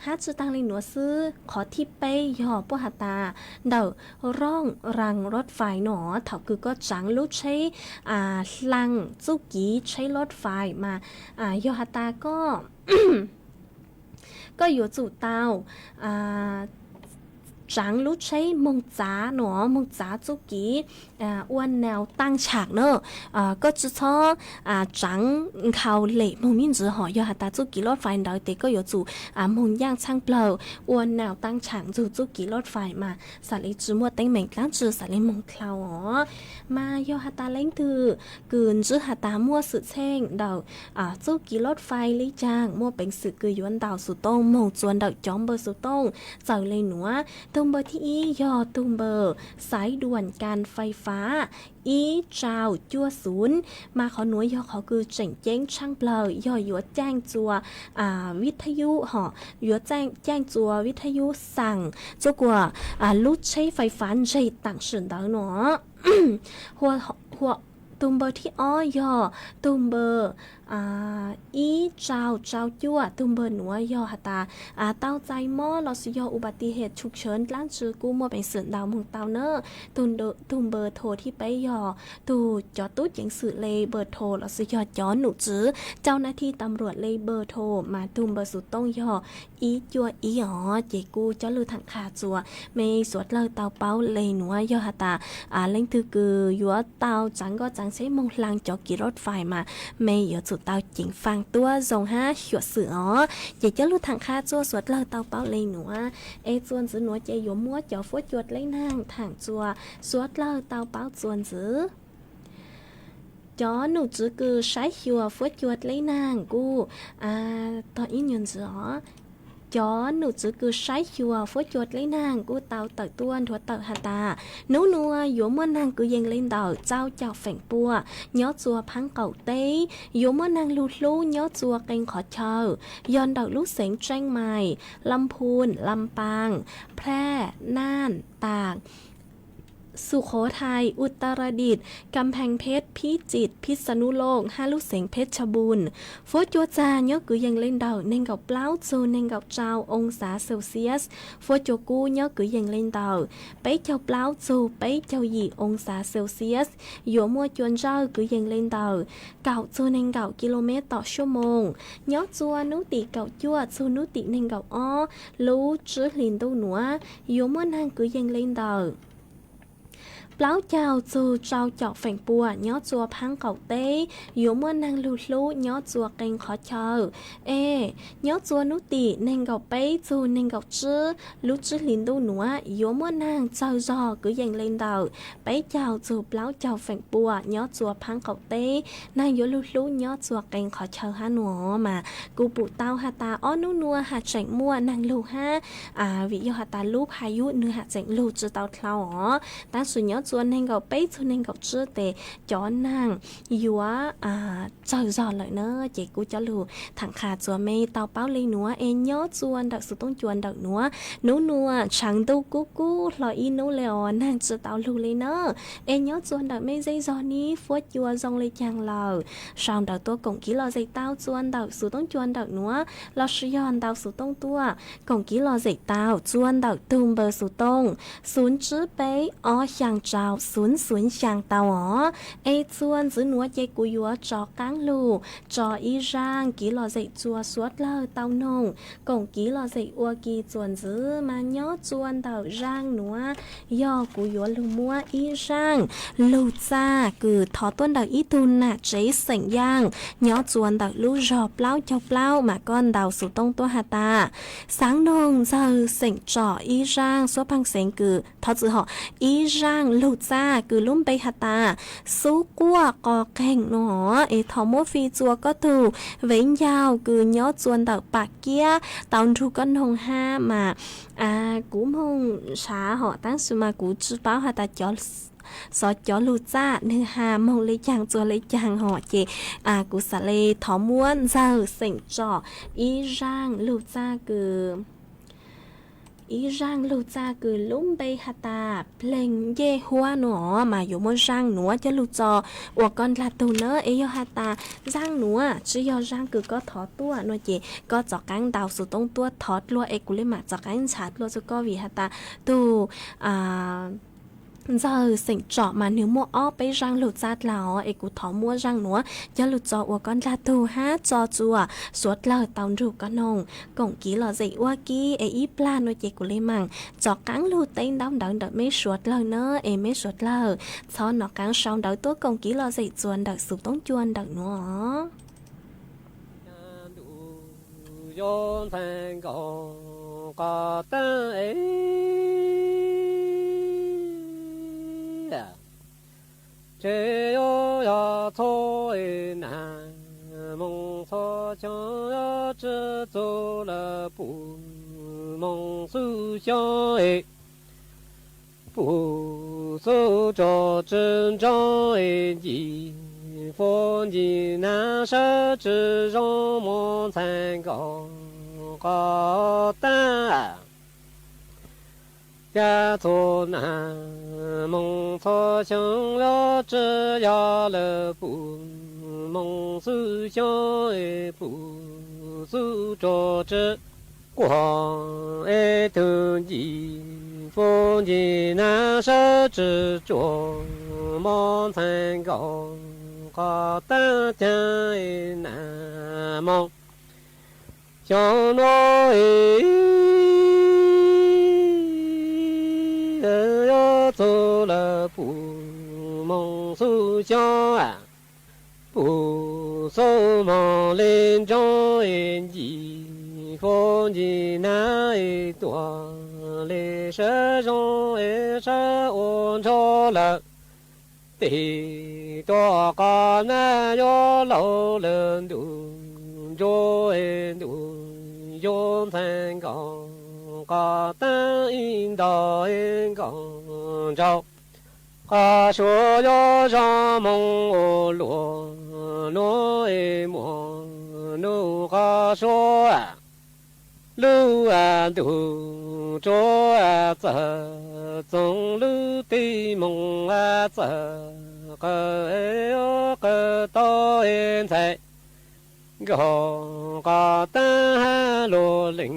Hab tsi taag le nuav xwb, qhov thib peb yog puab has tas ntawm rooj raas loj fais no, thaum kws koj tsaav lub tsheb hlaang txuj kiv tsheb loj fais mas yog has tas koj koj yuav tsum tau tsaav lub tsheb moog txav no, moog txav txuj kiv ua nau taaj tsham na. Koj tsi txhob tsaav nkhaus lem moog me ntsis hom, yog has tas txuj kiv loj fais ntawd tes koj yuav tsum moog yaaj tshaaj plawg ua nau taaj tsham nrug txuj kiv loj fais mas xav le tsi muaj teeb meem dlaab tsi xav le moog dlhau os. Mas yog has tas leej twg kws ntsib has tas muaj xwm txheej ntawm txuj kiv loj fais le caag muaj peev xwm kws yuav ntaus xuv tooj moog txua ntawm cov npawb xuv tooj txawm le nuav. Tug npawb thib ib yog tug npawb xaiv duam kas fais fab ib rau cuaj xum, mas qhov nuav yog qhov kws tseem ceeb tshaaj plawg yog yuav caaj txua vib thab yub hom, yuav caaj txua vib thab yub xaam txua kuas lub tsheb fais fab ntseg taam sim ntawd no. Tug npawb thib ob yog tug npawb ib rau rau cuaj, tug npawb nuav yog has tas tau txais mob lossis yog u pa ti hem tshum tsheev dlaab tsi kuj muaj peev xwm ntaus moog tau na. Tug npawb thom thib peb yog tug cov tub ceev xwm le npawb thom lossis yog cov num tswv cau na thi tam ruam le npawb thom mas tug npawb xuv tooj yog ib cuaj ib os. Ces kuj coj lug tham qha txuas mej suav dlawg tau paub le nuav, yog has tas leej twg kws yuav tau tsaav nkoj tsaav tsheb moog hlaang cov kiv loj fais mas mej yuav tsum tau ceev faaj tuab zoo hab xyuam xim os. Ces coj lug tham qha txuas suav dlawg tau paub le nuav. Es txuas ntxiv nuav ces yuav muab cov fuab cua dleb naag tham txuas suav dlawg tau paub txuas ntxiv. Cov num tswv kws saib xyuas fuab cua dleb naag kuj tog ib nyuag ntxiv os. Cov num tswv kws saib xyuas fuab cua dleb naag kuj tau tawm tuaj nthuav tawm has tas, nub nuav yuav muaj naag kws yees le ntawm rau caum feem pua nyob txua phaab qaum teb, yuav muaj naag lug hlub nyob txua qee qhov chaw, yog ntawm lub xeev Tseeb Mais, Lam Phun, Lam Paas, Phlaj, Naj, Taak, Sum Khov Thais, U Ta Ra Dis, Kam Pheej Pheb, Phib Tsim, Phib Xa Nub Looj hab lub xeev Pheb Tsha Npum. Fuab cua txag nyob kws yees le ntawm neeg nkaum plaub txug neeg nkaum rau oo xav Celsius. Fuab cua kub nyob kws yees le ntawm peb caug plaub txug peb caug yim oo xav Celsius. Yuav muaj cua ntsawj kws yees le ntawm kaum txug neeg nkaum ki lo mev tom suab moos. Nyob txua nub tim kaum cuaj txug nub tim neeg nkaum ob lub tsib hlis ntuj nuav, yuav muaj naag kws yees le ntawm Plaub caug txug rau caum feem pua nyob txua phaab qaum teb, yuav muaj neeg lug hlub nyob txua qee qhov chaw. Es nyob txua nub tim neeg nkaum peb txug neeg nkaum tsib lub tsib hlis ntuj nuav yuav muaj neeg txawg zog kwv yees le ntawm peb caug txug plaub caug feem pua nyob txua phaab qaum teb. Neeg yuav lug hlub nyob txua qee qhov chaw hab nuav mas kuv pum tau has tas ob nub nuav has tseem muaj neeg lug hab, vim yog has tas lub phaj yub nwg has tseem lug tsi tau dlhau os. Tab sis nyob txua neeg nkaum peb txug neeg nkaum tsib tes cov neeg yuav txawg zog lawm na. Ces kuv cov lug thaam qha txua me tau paub le nuav es nyob txua ntawm xuv toob cua ntawm nuav, nub nuav tshav ntuj kub kub hlo ib nub le os, neeg tsi tau lug le na. Es nyob txua ntawm mej zej zog nib fuab cua zoo le caag lawm, sau ntawv tuaj koom kiv lom zem tau txua ntawm xuv toob cua ntawm nuav, lossis yog ntau xuv toob tuaj koom kiv lom zem tau txua ntawm tug npawb xuv toob xoom tsib peb ob xyaa rau xoom xoom xyaa tau os. Es txua ntxiv nuav ces kuv yuav tso qaab lug tso ib zaaj kiv lom zem txua suav dlawg tau noog koom kiv lom zem ua ke txua ntxiv mas nyob txua ntawm zaaj nuav yog kuv yuav lug muab ib zaaj lug txaj kws thov tuaj ntawm ib tug nam tsev xeem Yaaj nyob txua ntawm lub zog plaub caug plaub mas koj ntau xuv toob tuaj has tas, xaav noog ntxawg xeem tsom ib zaaj xuab pheej xeev kws thov txwm hom ib zaaj lug txaj kws lub npe has tas xub quaj qo qeeg no. Es thov muab fij txua koj tug vev ncaug kws nyob txua ntawm pam kiab tau nrug koj noog hab mas kuv moog ntshav hom tab sis mas kuv tsi paub has tas xov cov lug txaj nwg has moog le caag txua le caag hom ces kuv xaav le thov muab ntxawg xeem tsom ib zaaj lug txaj kws ib zaaj lug txaj kws lub npe has tas pleeg ncej huab no mas yuav muab zaaj nuav coj lug txo ua koj ndlag tug na. Es yog has tas zaaj nuav tsi yog zaaj kws koj thov tuaj no ces koj txov qaab ntau xuv toob tuaj thov dlua es kuv le maam txov qaab ntshav dlua rua koj vim has tas tug ntxawg xeem tsom mas nwg muaj ob peb zaaj lug txaj dlawg os. Es kuv thov muab zaaj nuav coj lug txo ua koj ndlag tug hab txo txua suav dlawg tau nrug koj noog koom kiv lom zem ua ke. Es ib plag nuav ces kuv le maam txov qaab lug teb ntaub ntawv ntawm meb suav dlawg na. Es meb suav dlawg txhob nov qaab sau ntawv tuaj koom kiv lom zem txua ntawm xuv toob cua ntawm nuav. Ntuj yuav ntxhais nkaus qos taab es, tsev yuav yog txhua nag moos txhua xyoo yuav tsi txug lawm puv moos xuj xyoo es. Puv xuj tso tsi ntsoov es ncig fuab ncig nag sawv tsi zoo mus ntxhais nkaus qos taab. Cas txhua nag moos txhua xyoo yuav tsi yog lawm puv moos xuj xyoo es puv xuj tso tsi quaj es tug ncig fuab ncig nag sawv tsi tsuas mus ntxhais nkaus qos taab. Cas nag moos xyoo nuav es yuav txug lawm puv moos xuj xyoo, puv xuj moos le ntsoov es ncig fuab ncig nag es tuaj le sawv zoo es sawv ua nrho lawm. Tes tuaj qos nag yuav laug lawm ntuj ntsuag es ntuj yuav ntxhais nkaus qos taab ib ntaus es nkaus nraug. Qos suav yuav zoo moos ua luaj nuav es muaj nuj qos suav. Lub ntug tsuav txawg txoov lub teb moos txawg qawg qawg tau ntxhais nkaus qos taab hab luag leej.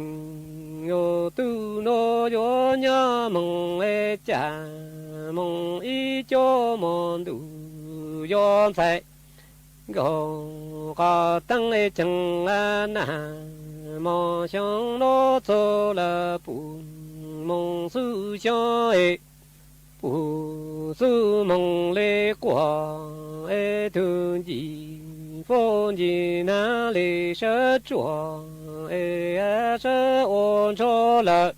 Yus tub nuav yuav nyob moos es cas moos ib cuab moos ntuj yuav ntxhais nkaus qos taab es ceev nag moos xyoo nuav txug lawm puv moos xuj xyoo es. Ua xwb moog le quas es tug ncig foj ncig nag le sawv tsuag es sawv ua ntsho lawm.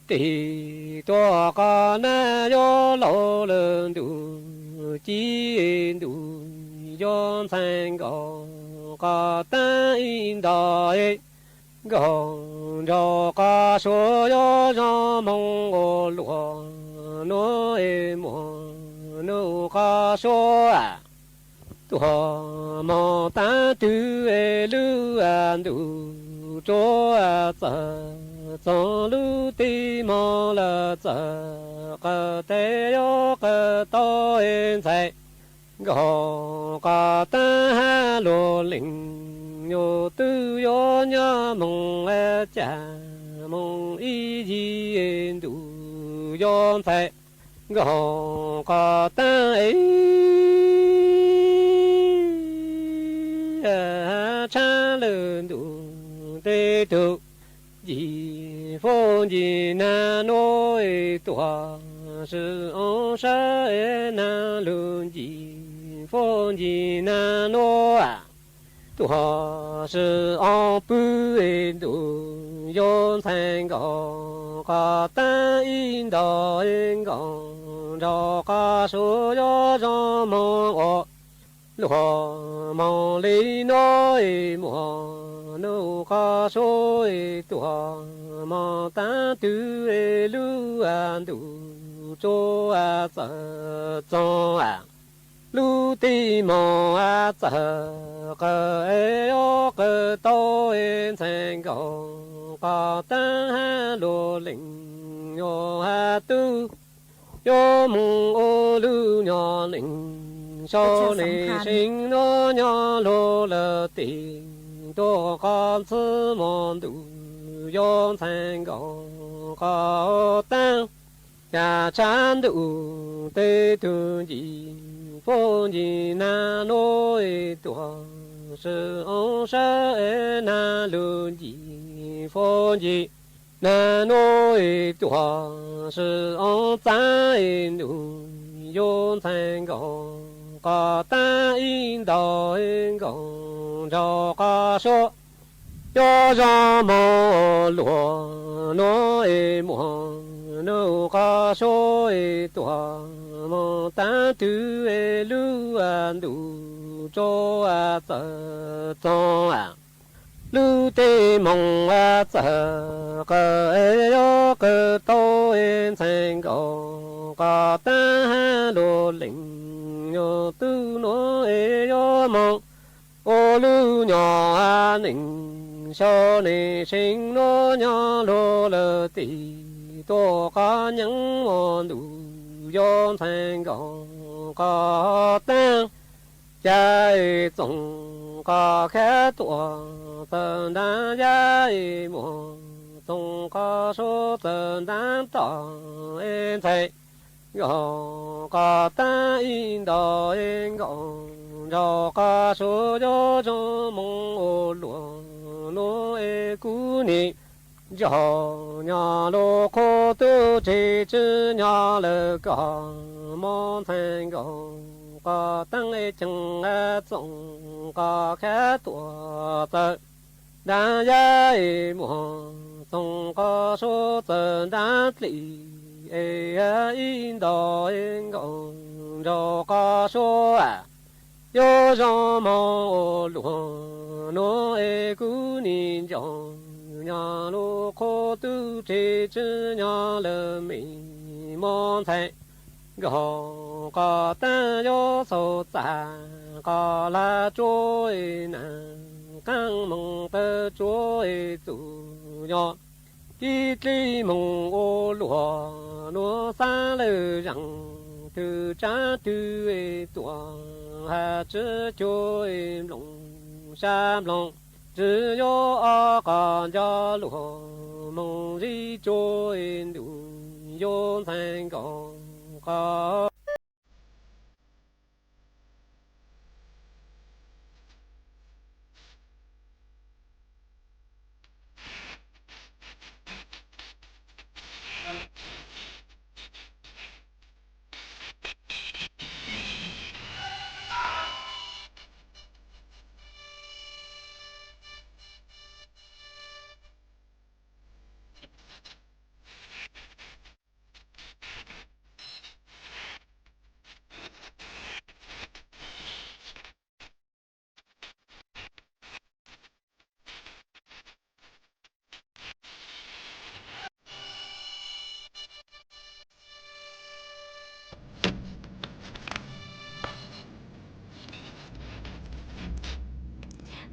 Tig tuaj qab nab yuav laus lawm ntuj ci ntuj yuav ntxhais nkaus qab taab ib nto es nkaus nraug qab suav yuav zoo moog ua luaj nuav es muaj nuj qab suav tuaj moog taab twg es lub ntuj tsuav txawm txoog lub teb moog lawm txawm qab tes yuav qab tau es ntxhais nkaus qab taab hab luag leej yuav twb yuav nyob moog cas moog ib yig ntuj yuav ntxhais nkaus qab taab es tshab lawm ntuj teb tug ncig foj ncig nag nuav es tuaj sib oo sab es nag lug ncig foj ncig nag nuav tuaj sib oo pw es ntuj yuav ntxhais nkaus qab taab ib nto es nkaus nraug qab suav yuav zoo moog ua luaj moog le nuav es muaj nuj qab suav es tuaj moog taab twg es lub ntuj tsuav txawm txoog lub teb moog txawm qab es yuav qab tau es ntxhais nkaus qab taab hab luag leej yuav hab tub yuav moog ua lub nyob neej sau neej seev nuav nyob luag lawm teb tuaj qab ntxwg moog ntuj yuav ntxhais nkaus qab taab cas tshab ntuj teb tug ncig foj ncig nag nuav es tuaj sib oo sab es nag lug ncig foj ncig nag nuav es tuaj sib oo txav es ntuj yuav ntxhais nkaus qab taab ib nto es nkaus nraug qab suav yuav zoo moog luaj nuav es muaj nuj qab suav es tuaj moog taab twg es lub ntuj tsuav txawm txoog lub teb moog txawm qab es yuav qab tau es ntxhais nkaus qab taab hab luag leej yuav tub nuav es yuav moog ua lub nyob neej sau neej seev nuav nyob luag lawm teb tuaj qab nyeeb moog ntuj yuav ntxhais nkaus qab taab cas es txoov qab khab tuaj txawm ntaab yaj es muaj txoov qab suav txawm ntaab tom es ntxhais nkaus qab taab ib nto es nkaus nraug qab suav yuav zoo moog ua luaj nuav es kuv nim ncaug nyob lub qhov tub tsev tsi nyob lawm koj moog ntxhais nkaus qab taab es ceev txoov qab khab tuaj txawm ntaab yaj es muaj txoov qab suav txawm ntaab dlej es ib nto es nkaus nraug qab suav yuav zoo moog ua luaj nuav es kuv nim ncaug nyob lub qhov tub tsev tsi nyob lawm me moog ntxhais nkaus qab taab yuav xaus txaj qab lag tsuav es nag qaab moog tawg tsuav es txuj nyob kib dlej moog ua luaj nuav xaav lawm zaaj twg tsav twg es tuaj hab tsi cuag es nplooj sab nplooj tsi yuav ob qab nco luag moog zeb tsuav es ntuj yuav ntxhais nkaus qab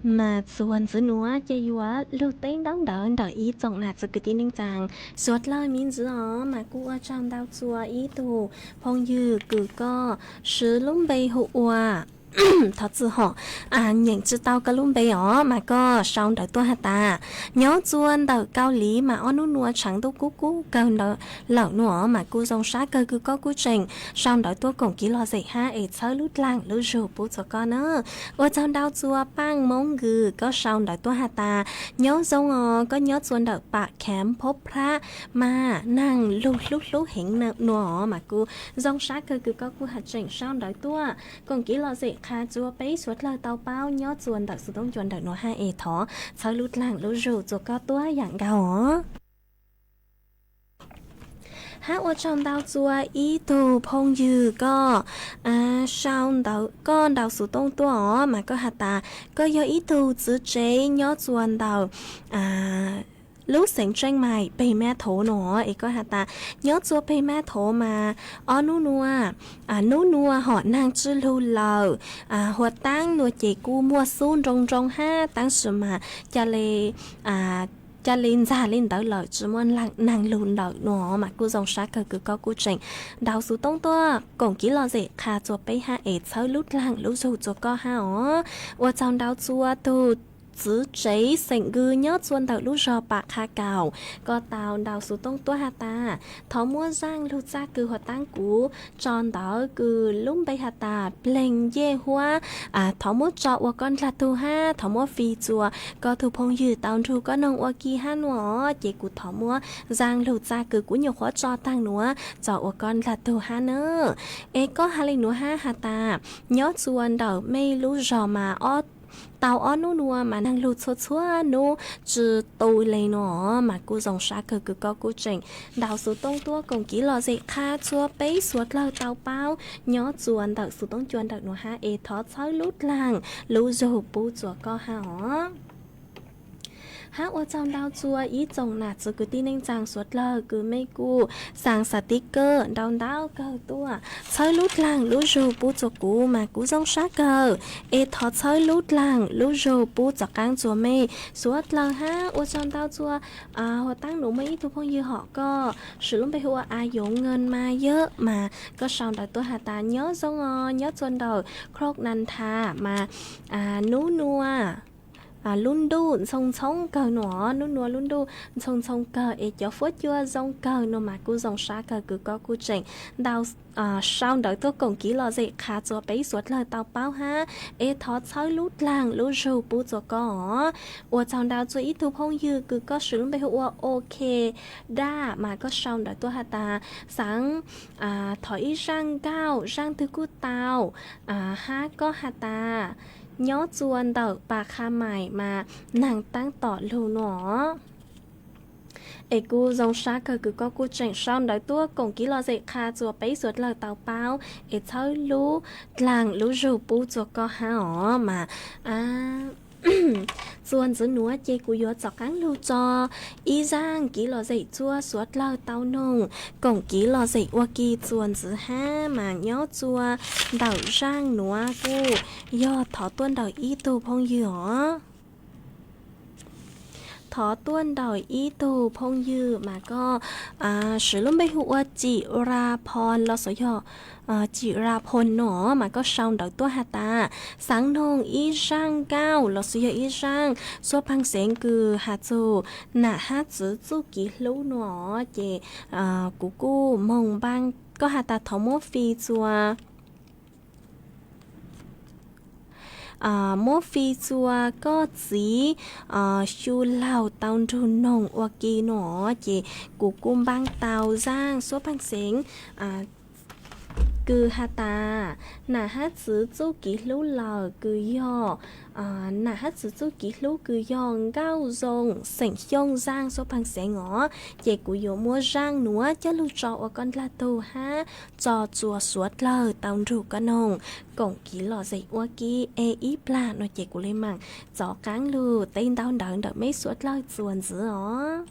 Mas txuas ntxiv nuav ces yuav lug teb ntaub ntawv ntawm ib tsoom nam txiv kwv tij neej tsaa suav dlawg miv ntxiv os. Mas kuj ua tsaug ntau txug ib tug phooj ywg kws koj siv lub npe hu ua, thov txim hom, nyeem tsi tau koj lub npe os, mas koj sau ntawv tuaj has tas, nyob txua ntawm Kaus Lim mas ob nub nua tshaav ntuj kub kub kawg ntawd lawm nua, mas kuj zoo sab kawg kws koj kuj tseem sau ntawv tuaj koom kev lom zem hab es txhawb lub dlaag lub zug pub txug koj na. Ua tsaug ntau txua Paaj Moob Nkws, koj sau ntawv tuaj has tas, nyob zoo os, koj nyob txua ntawm Pam Kheev Phob Phrab mas naag lug hlub hlub heev nua, mas kuj zoo sab kawg kws koj kuj has tseem sau ntawv tuaj koom kev lom zem qha txua peb suav dlawg tau paub nyob txua ntawm xuv toob cua ntawm nua hab es thov txhawb lub dlaag lub zug txua koj tuab yaam nkaus os. Hab ua tsaug ntau txua ib tug phooj ywg koj sau ntawv koj ntaus xuv toob tuaj os, mas koj has tas, koj yog ib tug txiv tsev nyob txua ntawm lub xeev Tseej Maim peg Mab Thov nua, es koj has tas, nyob txua peg Mab Thov mas ob nub nua, nub nua hom naag tsi lug lawm, huav taab nua ces kuj muaj xub nroo nroo hab, tab sis mas ca le ntxag le ntawd lawm tsi muaj naag lug lawm nua, mas kuj zoo sab kawg kws koj kuj tseem ntaus xuv toob tuaj koom kev lom zem qha txua peb hab es txhawb lub dlaag lub zug txua koj hab os. Ua tsaug ntau txua tug txiv tsev xeem Nkws nyob txua ntawm lub zog Pam Qha Kaus, koj tau ntaus xuv toob tuaj has tas, thov muab zaaj lug txaj kws huav taab kuv tso ntawv kws lub npe has tas Pleeg Ncej Huab, thov muab tso ua koj ndlag tug hab thov muab fij txua koj tug phooj ywg tau nrug koj noog ua ke hab nua, ces kuv thov muab zaaj lug txaj kws kuv nyuam qhuav tso taag nua tso ua koj ndlag tug hab na. Es koj has le nuav hab has tas, nyob txua ntawm mej lub zog mas tau ob nub nua mas naag lug txhua txhua nub tsi tu le nua, mas kuj zoo sab kawg kws koj kuj tseem ntaus xuv toob tuab koom kev lom zem qha txua peb suav dlawg tau paub nyob txua ntawm xuv toob cua ntawm nua hab es thov txhawb lub dlaag lub zug pub txua koj hab os. Hab ua tsaug ntau txua ib tsoom nam txiv kwv tij neej tsaa suav dlawg kws mej kuj xaa xas tiv kawg ntau ntau kawg tuaj txhawb lub dlaag lub zug pub txua kuv mas kuv zoo sab kawg, es thov txhawb lub dlaag lub zug pub txog qaab txua mej suav dlawg hab ua tsaug ntau txua huav taab nua muaj ib tug phooj ywg hom koj siv lub npe hu ua A Yoov Nkees mas yog mas koj sau ntawv tuaj has tas nyob zoo os, nyob txua ntawm Khlob Nas Nthas mas nub nua lub ntuj ntxhoo ntxhoo kawg nua, nub nua lub ntuj ntxhoo ntxhoo kawg es cov fuab cua zoo kawg nua, mas kuj zoo sab kawg kws koj kuj tseem ntaus sau ntawv tuaj koom kev lom zem qha txua peb suav dlawg tau paub hab es thov txhawb lub dlaag lub zug pub txua koj os. Ua tsaug ntau txua ib tug phooj ywg kws koj siv lub npe hu ua OK Daj mas koj sau ntawv tuaj has tas xaav thov ib zaaj nkauj zaaj twg kuj tau, hab koj has tas nyob txua ntawm Pas Qha Maim mas naag taab tom lug nua. Es kuj zoo sab kawg kws koj kuj tseem sau ntawv tuaj koom kev lom zem qha txua peb suav dlawg tau paub es txhawb lub dlaag lub zug pub txua koj hab os mas txuas ntxiv nuav ces kuv yuav rov qaab lug tso ib zaaj kev lom zem txua suav dlawg tau noog koom kev lom zem ua ke txuas ntxiv hab mas nyob txua ntawm zaaj nuav kuj yog thov tuaj ntawm ib tug phooj ywg os. Thov tuaj ntawm ib tug phooj ywg mas koj siv lub npe hu ua Cim Ra Phoo los xyov yog Cim Ra Phoo no mas koj sau ntawv tuaj has tas xaav noog ib zaaj nkauj los xyov yog ib zaaj suab pheej xeev kws has txug nam hab txwv txuj kev hlub no ces kuv kuj moog npaab koj has tas thov muab fij txua muab fij txua koj txiv Xyu Laug tau nrug noog ua ke no ces kuv kuj npaab tau zaaj suab pheej xeev kws has tas nam hab txwv txuj kev hlub lawm kws yog nam hab txwv txuj kev hlub kws yog Nkauj Zoo xeem Xyooj zaaj suab pheej xeev os ces kuv yuav muab zaaj nuav coj lug tso ua koj ndlag tug hab tso txua suav dlawg tau nrug koj noog koom kev lom zem ua ke es ib plag no ces kuv le maam rov qaab lug teb ntaub ntawv ntawm meb suav dlawg txuas ntxiv os.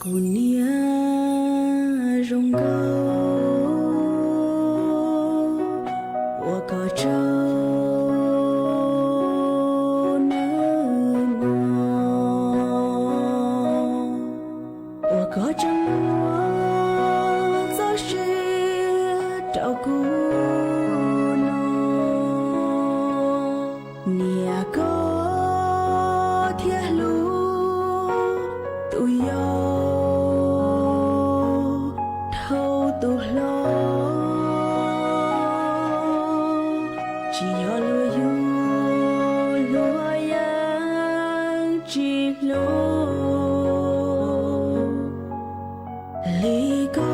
Kuv niam zoo nkauj, ua koj tsaug nawb mog, uas koj tseem muab txoj sia rau kuv no. Niam, koj thiaj hlub tus yau dhau tus hlob, tsis yog luag yug luag yeej tsis hlub li koj.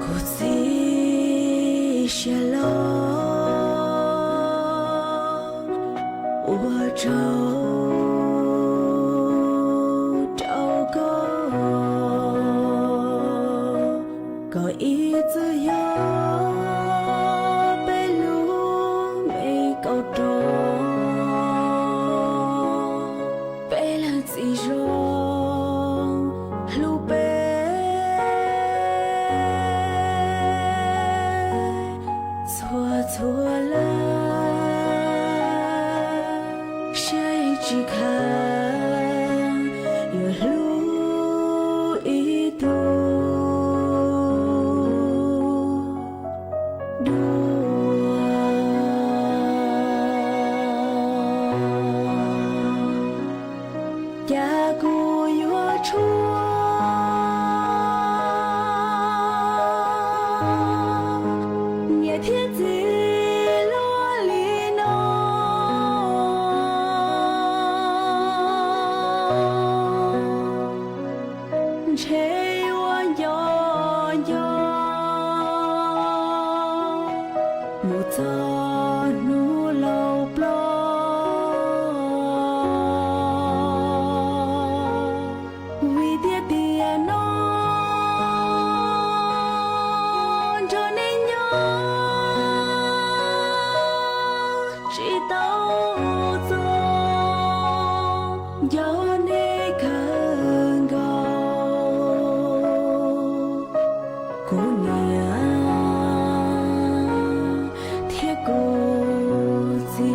Kuv txiv siab loj, ua tsaug rau koj, koj ib txwm yog peb lub me kauj ruam. Peb leeg txiv zoo hlub peb txhua txhua leej, siab yeej tsis kheev yuav hlub ib tug dua. Cas kuv yuav tshuav niam thiab txiv luaj li no, ntshe yuav nco nco mus txog hnub laus ploj. Vim tiag tiam no nrog nej nyob tsis tau txog, nco nej kawg nkaus kuv niam thiab kuv txiv.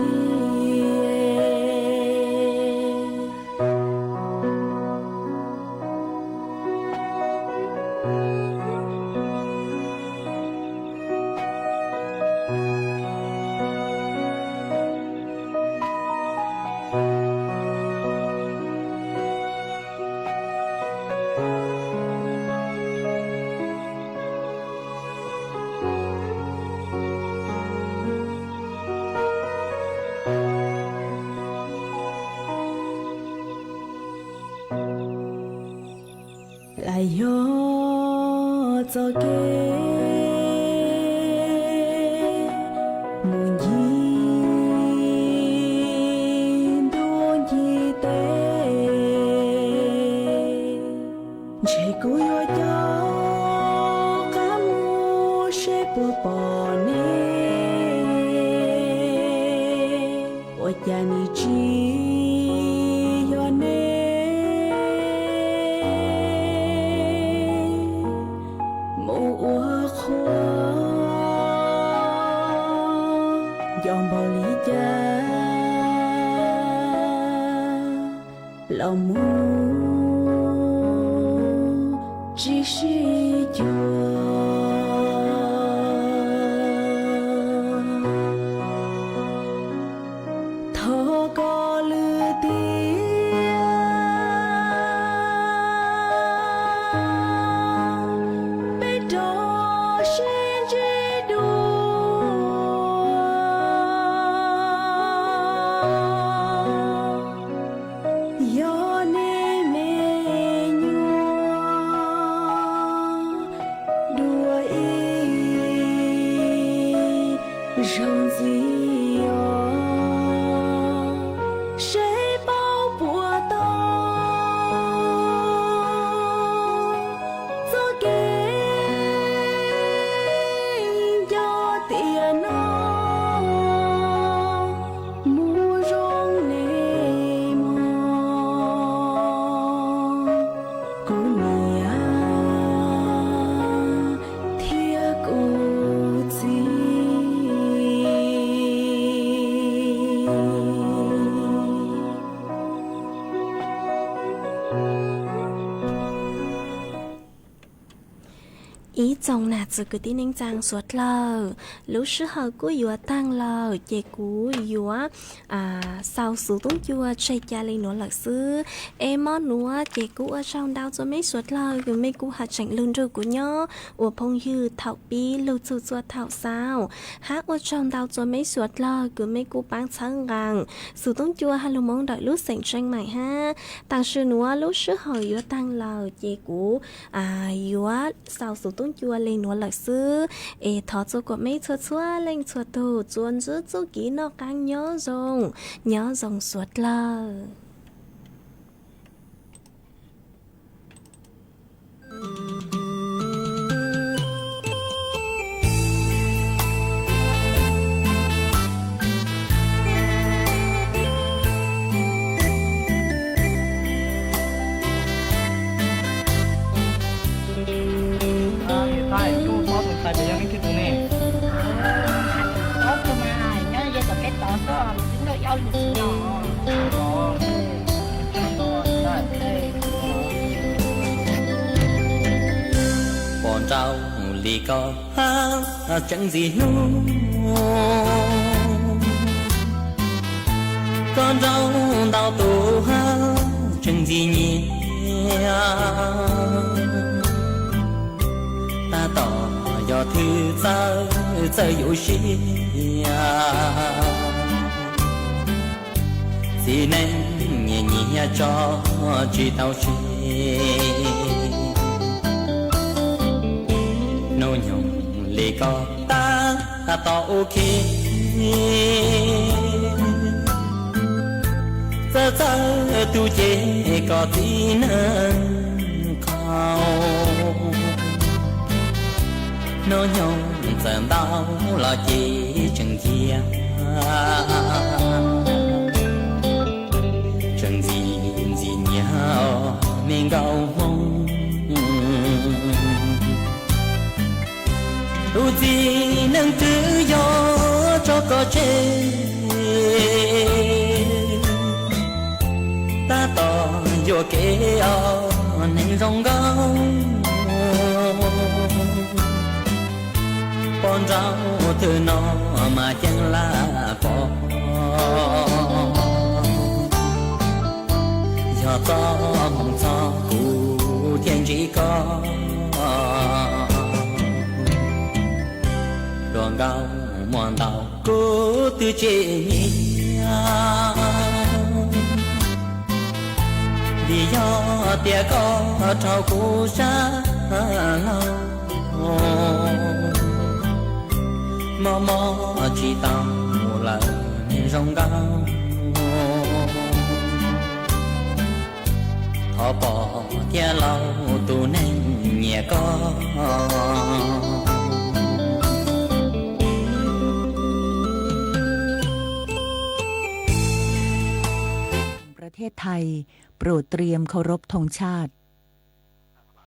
Lam yog txoj kev mus ncig ntuj ncig teb, ntshe kuv yuav caum qab mus seb puas pom nej. Ua cas nim tsis yog nej mus ua qhua, nco npaum li cas los mus tsis sib cuag. Thov kom lwm tiam peb rov sib ntsib dua. Yog nej me nyuam dua ib zaug ntxiv os, seb paub puas tau txoj kev nco tiam no mus zoo ne. Txoos nam txwv kwv tij neej tsaa suav dlawg, lub sij hawm kuj yuav taag lawm ces kuv yuav xaus xuv tub ncua tseg ca le nuav lawm xwb. Es mob nuav ces kuv ua tsaug ntau rua mej suav dlawg kws mej kuj has tseem lug nrug kuv nyob ua phooj ywg thaum pib lug txug txhua thaum xaus, hab ua tsaug ntau rua mej suav dlawg kws mej kuj paab txhawb nqaa xuv tub ncua has lug moov ntawm lub xeem Tseem Maim hab. Taam sim nuav lub sij hawm yuav taag lawm ces kuv yuav xaus xuv tub ncua le nuav lawm xwb. Es thov rua kuas mej txhua txhua leej txhua tug tsuas ntsib txuj kev noj qaab nyob zoo, nyob zoo suav dlawg. Pom nraug li koj tseem ntxim hlub, koj nraug ntau tus tseem ntxim nyiam. Tab tom yog thwv txawj txawj yuav siab, txiv neej nyiam nyiam tso tsis tau tseg. Hnub nyoog li koj tab tom ua ke, txawj txawj tu cev kom txiv neej qau. Hnub nyoog txawm ntau los ces tseem ntxias, tseem ntxim ntxim nyiam me nkauj Hmoob. Tus txiv neej twb yog tso koj tseg, tab tom yuam kev os neeg zoo nkauj. Poj nraug twg no mas ceeb laj pom, yog txoj hmoo txog kuv thiaj ntsib koj. Hluas nkauj muaj ntau kuv twb tsis nyiam, vim yog tias koj raug kuv sab laug. Mob mob tsis tau lawm neeg zoo nkauj, thov pom thiab lauj tus neeg nyiam koj. ประเทศไทย โปรดเตรียมเคารพธงชาติ